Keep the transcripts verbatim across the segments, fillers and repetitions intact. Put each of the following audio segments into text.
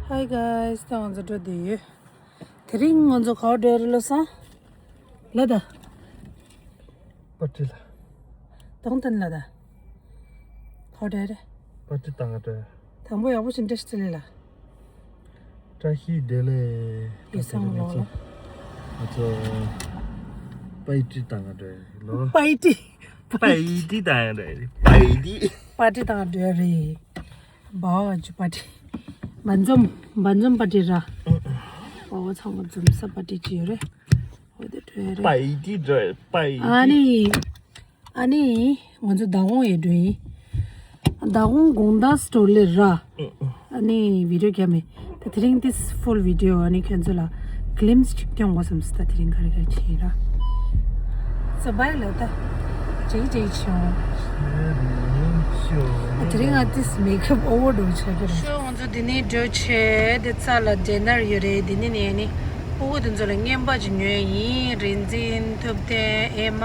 Hi guys, ད་ང་ཚོ་འགྲོ་བསྡད་ཡོད། དེ་རིང་ང་ཚོ་ག་པར་འགྲོ་རེད་ལབ་སོང་། ལ་ད། པར་ཊི་ལ། དང་ཐན་ལ་ད། ག་པར་འགྲོ་རེད། པར་ཊི་བཏང་ག་འགྲོ། དང་པོ་ཡག་པོ་ཞིག་བཀྲ་ཤིས་བདེ་ལེགས་ལ། བཀྲ་ཤིས་བདེ་ལེགས། ཡིད་བཟང་ལོ་ལ། ང་ཚོ་པར་ཊི་བཏང་ག་འགྲོ་ལོ། པར་ཊི། པར་ཊི་བཏང་ག་འགྲོ་རེད། པར་ཊི། པར་ཊི་བཏང་ག་འགྲོ་རེད། བའོ་ཨ་ཅུ་པར་ཊི། འབའ་འཛོམས། འབའ་འཛོམས་པར་ཊི་ར། འོ་ཚང་མ་འཛོམས་ས་པར་ཊི་ཅིག་ཡོད་རེད། འོ་དེ་འགྲོ་ཡ་རེད། པར་ཊི་འགྲོ་པར་ཊི། ཨ་ནི། ཨ་ནི། ང་ཚོ་མདང་དགོང་ཡི་འགྲོ་ཡིན། མདང་དགོང་དགོང་དག་སི་ཊོ་རི་ལ་ར། ཨ་ནི་བི་ཌི་ཡོ་རྒྱབ་མེད། ད་དེ་རིང་this full video ཨ་ནི་ཁྱོད་ཚོ་ལ་གི་ལིམ་སི་ཅིག་སྟོན་དགོས་བསམ་སོང་། ད་དེ་རིང་ག་རེ་ག་རེ་བྱེད་ཡིན་ར། So bye ལོ་ད། ཇེ་ཇེ་ཆེའོ། ད་དེ་རིང་ང་this makeup over do བྱེད་ཀྱི་རེད། ཤོ་ང་ཚོ་འདི་ནས་འགྲོ་ཆེད་དེ་རྩ་ལ་ཌི་ནར་ཡོད་རེད། འདི་ནས་ནས་ནི་ཕྲུ་གུ་དེ་ཚོ་ལ་རྔན་པ་ཅིག་ཉོས་ཡིན། རིན་འཛིན། ཐུབ་བསྟན། ཨེ་མ།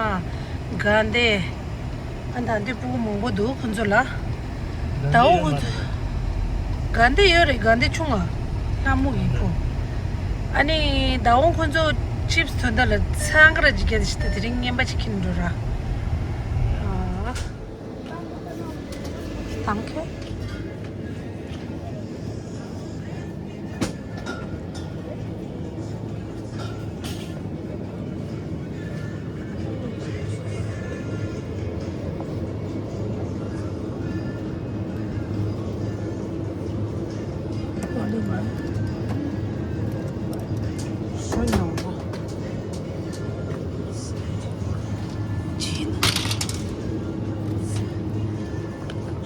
དགའ་ལྡན། ཨ་ད་འདི་ཕྲུ་གུ་མང་པོ་འདུག་ཁོ་ཚོ་ལ། ཟླ་བོ་ཁོ་ཚོ། དགའ་ལྡན་ཡོད་རེད། དགའ་ལྡན་ཆུང་ང་། ལྷ་མོ་ཡིན་ཁོ། ཨ་ནི་ཟླ་བོ་ཁོ་ཚོ་ཅིབ་སི་དོན་དག་ལ་འཚང་ཁ་ར་ཅིག་རྒྱག་ཤི། ད་དེ་རིང་རྔན་པ་ཅིག་ཁྱེར་འགྲོ་ར། ཨ། Danke.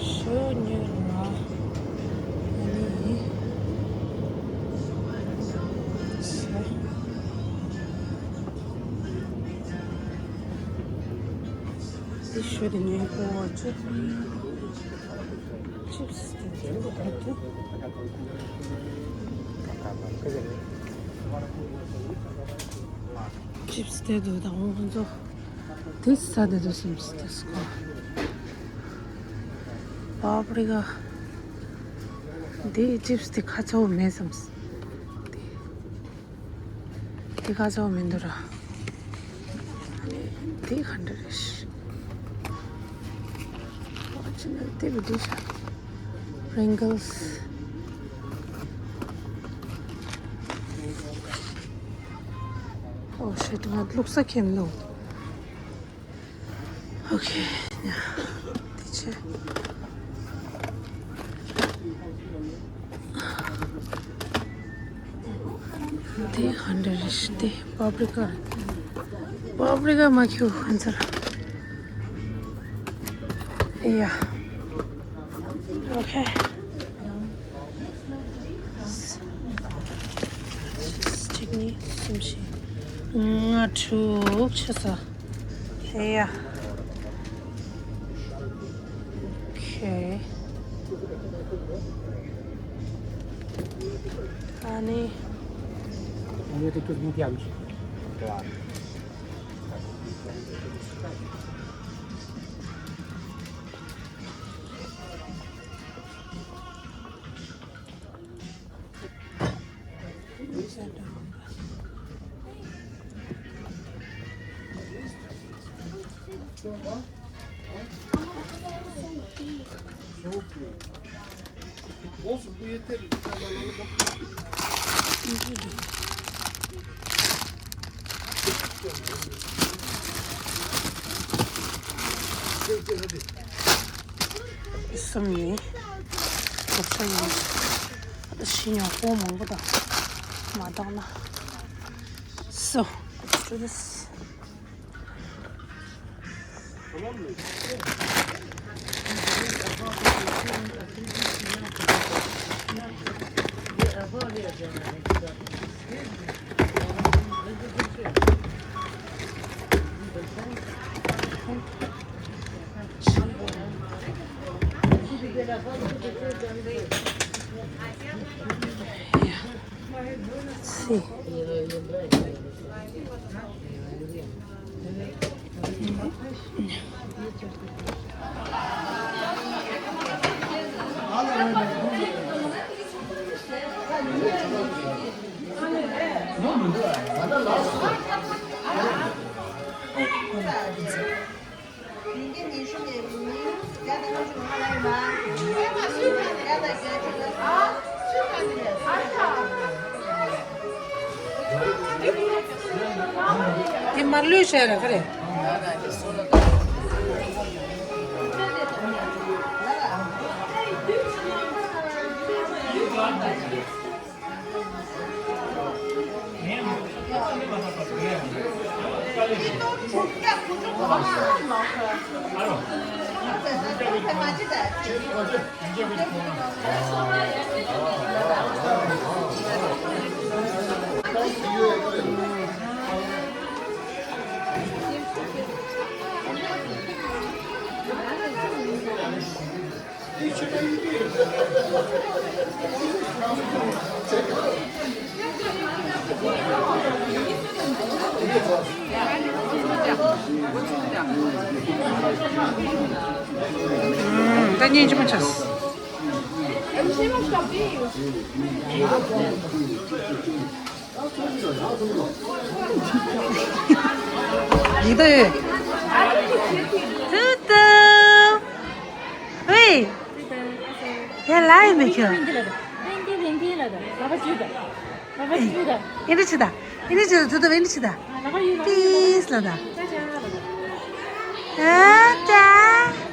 ཤོ་ཉོས་ར། ཨ་ནི། འདི་ཤོ་དེ་ཉོས་པོ་ཅིག་ཅིབ་སི་དེ་འདི་འདུག་ག་དུ། ཅིབ་སི་དེ་འདུག་ད་འོང་ཁོ་ཚོ། དེ་ས་དེ་དུ་སིམ་སི་དེ་སྐོར། པ་པྲི་ཀ། དེ་ཅིབ་སི་དེ་ཁ་ཚ་བོ་མེད་སམ་སི། དེ་ཁ་ཚ་བོ་མི་འདུག་ར། དེ་ག་འདྲ་རེད་ཤི། ཨོ་ཅི་ན་དེ་བི་དེ་ཤ། Pringles. Oh shit, ང་བླུགས་ས་མཁན་ལོ། Okay, yeah. དེ་ཆེ། དེ་ཧན་ཌེ་རེད་ཤི། དེ་པ་པྲི་ཀ་རེད། པ་པྲི་ཀ་མ་ཁྱུ་ཧན་ཚར། ཨེ་ཡ། Okay. གཅིག་གཉིས་གསུམ་བཞི། ལྔ་དྲུག་ཆ་ས། ཨེ་ཡ། Okay. ཨ་ནི། གསུམ་ཡིན། དགུ་ཚོ་ཡིན། ཨ་ད་ཤི་ཉོ་ཧོ་མང་པོ་དང་མ་བཏང་ན། So, let's do this. See. དེ་མར་ལུས་བྱས་ར་ག་རེ། ད་ཉན་གྱི་མ་ཆགས། ཡིག་ད་ཡོད། ཏུ་ཏུ། ཝེ། ཡ་ལ་ཡི་མི་ཁྱོད། ཨེ་འདྲ་ཆི་ད། ཨེ་འདྲ་ཆི་ད། ཏུ་ཏུ་ཨེ་འདྲ་ཆི་ད། པིས་ལ་ད། ཨ་ཅག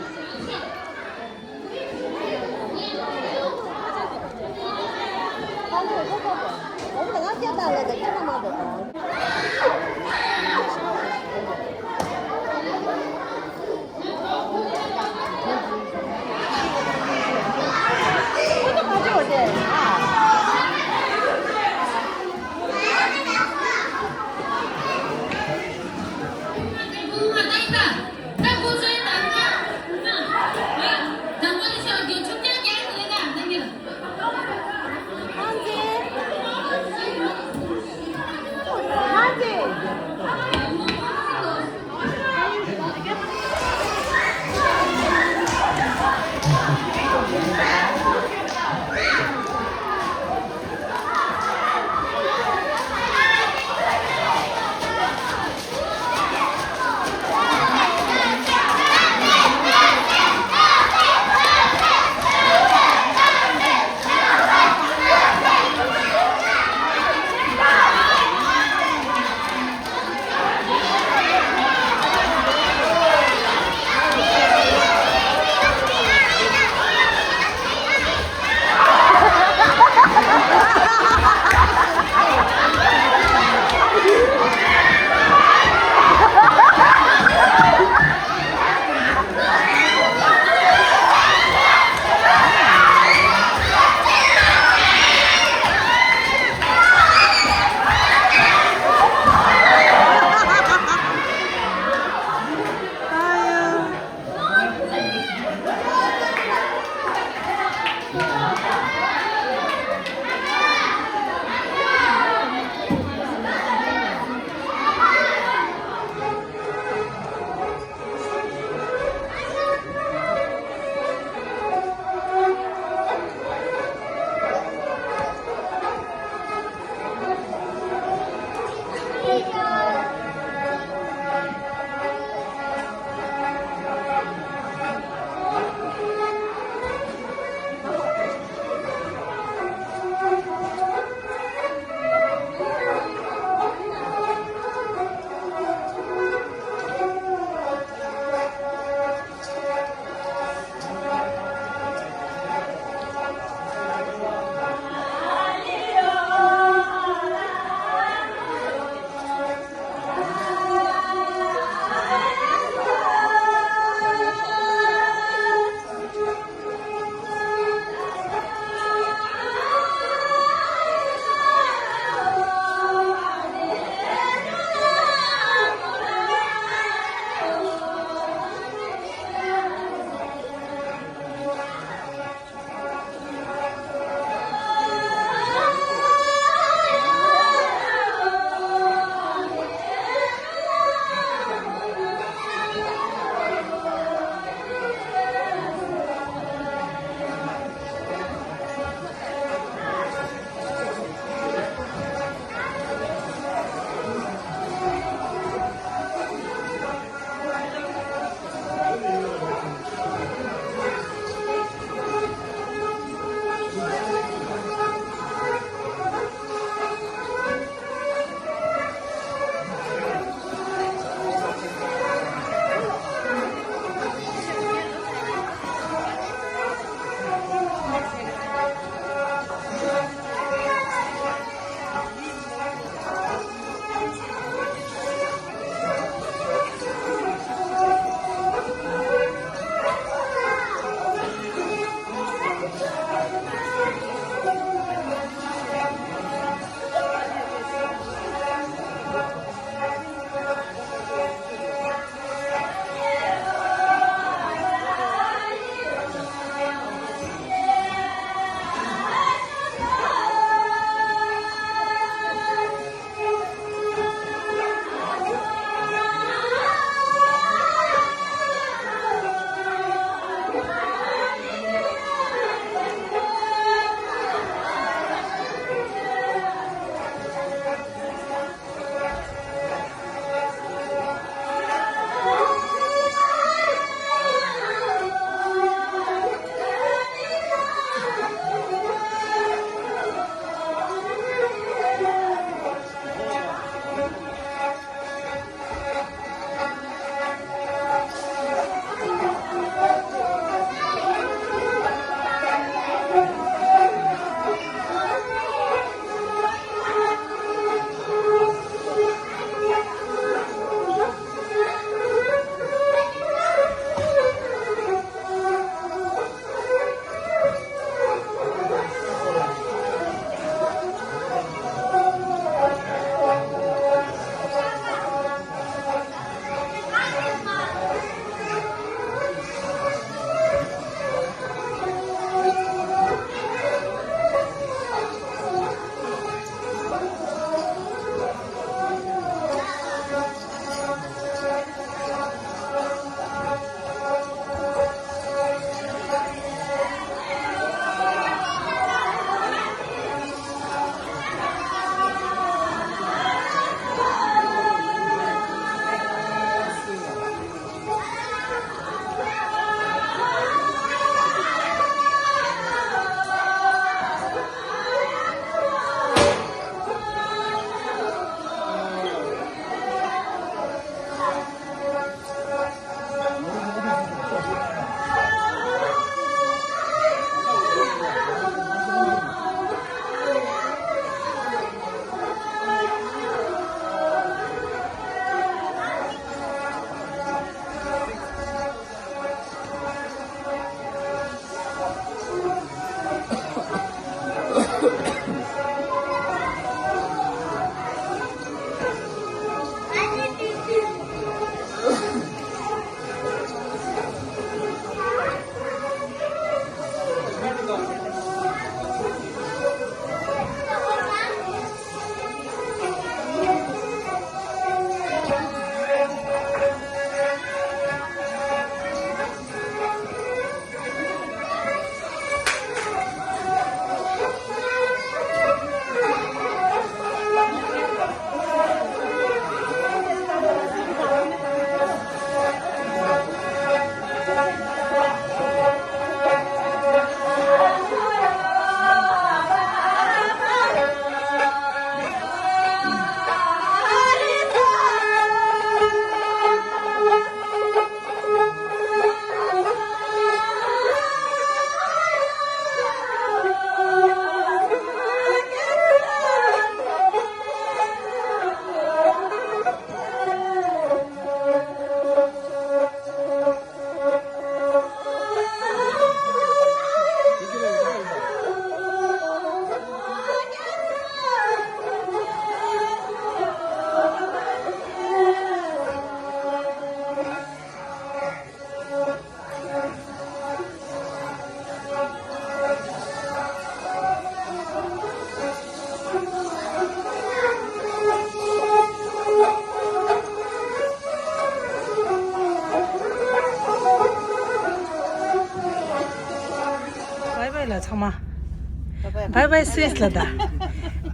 Bye bye Swiss ལ་ད།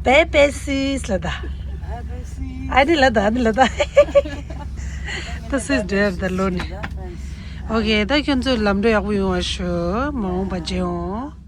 Bye bye Swiss ལ་ད། ཨ་ནི་ལ་ད་ཨ་ནི་ལ་ད། ད་Swiss འགྲོ་ཡ་ད་ལོ་ནི། Okay ད་ཁྱོད་ཚོ་ལམ་འགྲོ་ཡག་པོ་ཡོང་བ་ཞུ། མ་འོངས་པ་མཇལ་འོང་།